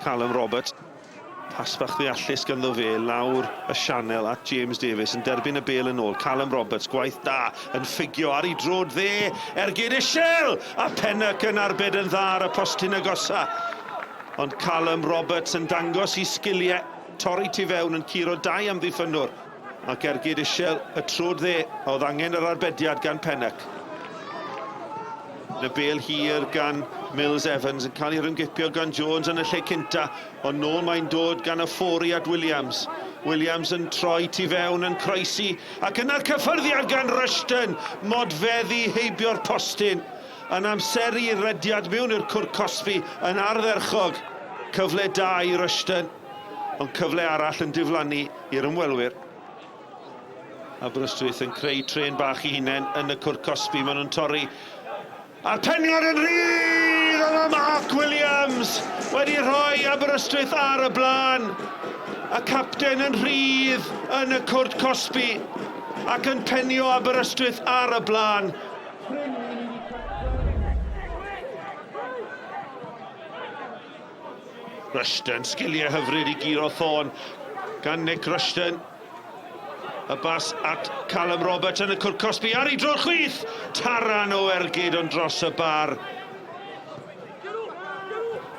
Callum Roberts. Pas bach ddeallus ganddo fe lawr y sianel at James Davies yn derbyn y bêl yn ôl. Callum Roberts, gwaith da, yn ffugio ar ei drod dde, ergyd Ishel! A Pennock yn arbed yn dda ar y postyn agosa. Ond Callum Roberts yn dangos i sgiliau torri tu fewn yn curo dau amddiffynnwr. Ac ergyd Ishel y trod dde, a oedd angen yr arbediad gan Pennock. Y bêl hir gan Mills Evans yn cael ei rhyngipio gan Jones yn y lle cynta, ond nôl mae'n dod gan Ofori at Williams. Williams yn troi tu fewn yn croesi, ac yna'r cyffyrddiad gan Rushton, modfeddu heibio'r postyn, yn amseru rediad mewn i'r cwrt cosbi yn ardderchog. Cyfle da i Rushton, ond cyfle arall yn diflannu i'r ymwelwyr. Aberystwyth yn creu trên bach i hunain yn y cwrt cosbi. Maen nhw'n torri. A'r peniad yn rhydd! A mae Mark Williams wedi rhoi Aberystwyth ar y blaen. Y capten yn rhydd yn y cwrt cosbi ac yn penio Aberystwyth ar y blaen. Rushton, sgiliau hyfryd i guro Thorne gan Nick Rushton. Y bas at Callum Roberts yn y cwrt cosbi ar ei dro chwith! Taran o ergyd ond dros y bar.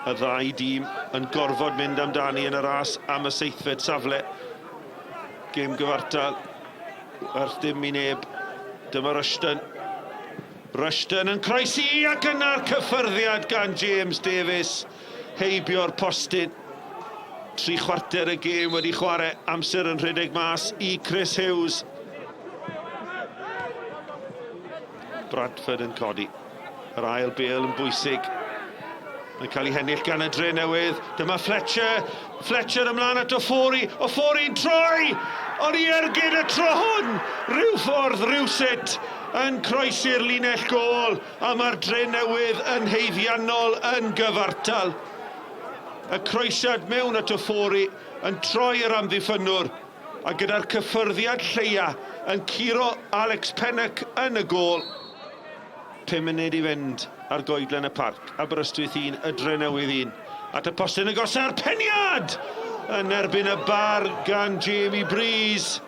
Y ddau dîm yn gorfod mynd amdani yn y ras am y seithfed safle. Gêm gyfartal, werth dim i neb. Dyma Rushton. Rushton yn croesi ac yna'r cyffyrddiad gan James Davies heibio'r postyn. Tri chwarter y gêm wedi chwarae, amser yn rhedeg mas i Chris Hughes. Bradford yn codi. Yr ail bêl yn bwysig. Mae'n cael ei hennill gan y Dre Newydd. Dyma Fletcher. Fletcher ymlaen at Ofori. Ofori'n troi! Ond i ergyd y tro hwn! Rhyw ffordd, rhywsut, yn croesi'r linell gôl. A mae'r Dre Newydd yn haeddiannol yn gyfartal. Y croesiad mewn at Ofori yn troi yr amddiffynnwr. A gyda'r cyffyrddiad lleia yn curo Alex Pennock yn y gôl. 5 munud i fynd ar goedlen y parc. Aberystwyth 1, Y Drenewydd 1. At y postyn agosa'r peniad! Yn erbyn y bar gan Jamie Breeze.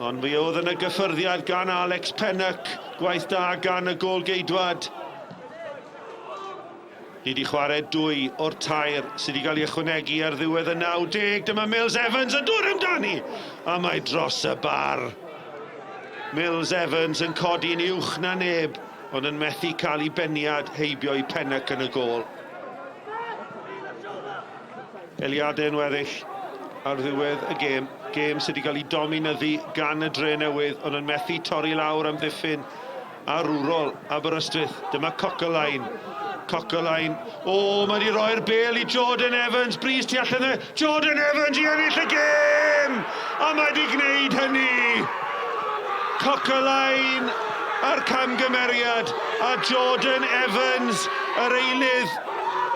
Ond mi oedd yna gyffyrddiad gan Alex Pennock. Gwaith da gan y gôl-geidwad. Ni wedi chwarae dwy o'r tair sydd wedi cael ei ychwanegu ar ddiwedd y 90. Dyma Mills Evans yn dod amdani! A mae dros y bar. Mills Evans yn codi'n uwch na neb, ond yn methu cael ei beniad heibio i Pennock yn y gôl. Eiliadau yn weddill ar ddiwedd y gêm. Gêm sydd wedi cael ei dominyddu gan y Dre Newydd, ond yn methu torri lawr amddiffyn arwrol Aberystwyth. Dyma Cockerline. Cockerline. O, mae wedi rhoi'r bêl i Jordan Evans. Bris tu allan e. Jordan Evans i ennill y gêm! A mae wedi gwneud hynny! Cockerline a'r camgymeriad a Jordan Evans, yr eilydd,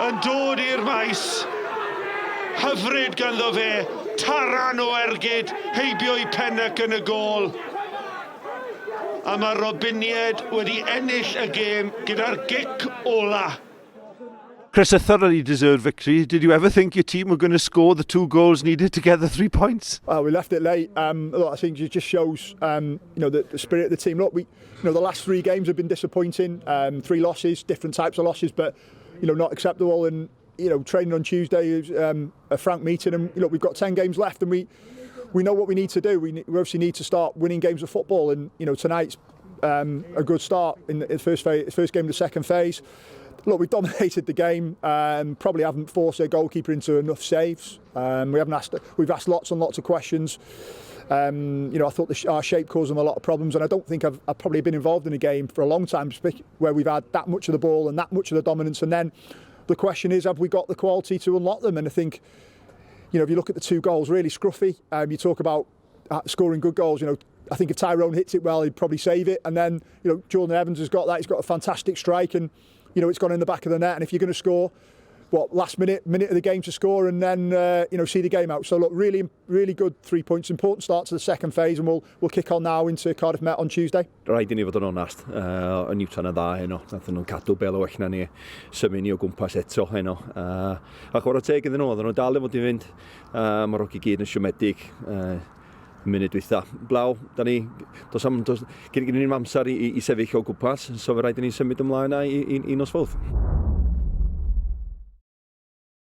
yn dod i'r maes. Hyfryd ganddo fe, taran o ergyd, heibio i Pennock yn y gôl. A mae'r Robiniaid wedi ennill y gêm gyda'r gic ola. Chris, a thoroughly deserved victory. Did you ever think your team were going to score the two goals needed to get the three points? Well, we left it late. Look, I think it just shows, you know, the, the spirit of the team. Look, we, you know, the last three games have been disappointing. Three losses, different types of losses, but you know, not acceptable. And you know, training on Tuesday is a frank meeting, and you know, we've got 10 games left, and we we know what we need to do. We, we obviously need to start winning games of football, and you know, tonight's a good start in the first phase, first game of the second phase. Look, we've dominated the game. Probably haven't forced their goalkeeper into enough saves. We haven't asked. We've asked lots and lots of questions. You know, I thought the, our shape caused them a lot of problems, and I don't think I've, I've probably been involved in a game for a long time where we've had that much of the ball and that much of the dominance, and then the question is, have we got the quality to unlock them? And I think, you know, if you look at the two goals, really scruffy. You talk about scoring good goals, you know, I think if Tyrone hits it well, he'd probably save it. And then, you know, Jordan Evans has got that. He's got a fantastic strike and, you know, it's gone in the back of the net. And if you're going to score, what, last minute of the game to score and then see the game out. So look, really, really good 3 points, important start to the second phase, and we'll kick on now into Cardiff Met on Tuesday. Rhaid i ni fod yn onast, y Newtown yn dda heno. Nathon nhw'n cadw bel o well na ni, symud ni o gwmpas eto heno. A chwarae teg iddyn nhw, oedden nhw'n dal i fod i fynd. Mae'r hogia gyd yn siomedig. Munud dwytha. Blaw, da ni, dos am, dos, gen ni'n amser i sefyll o gwmpas, so fe rhaid i ni symud ymlaen i nos Fawrth.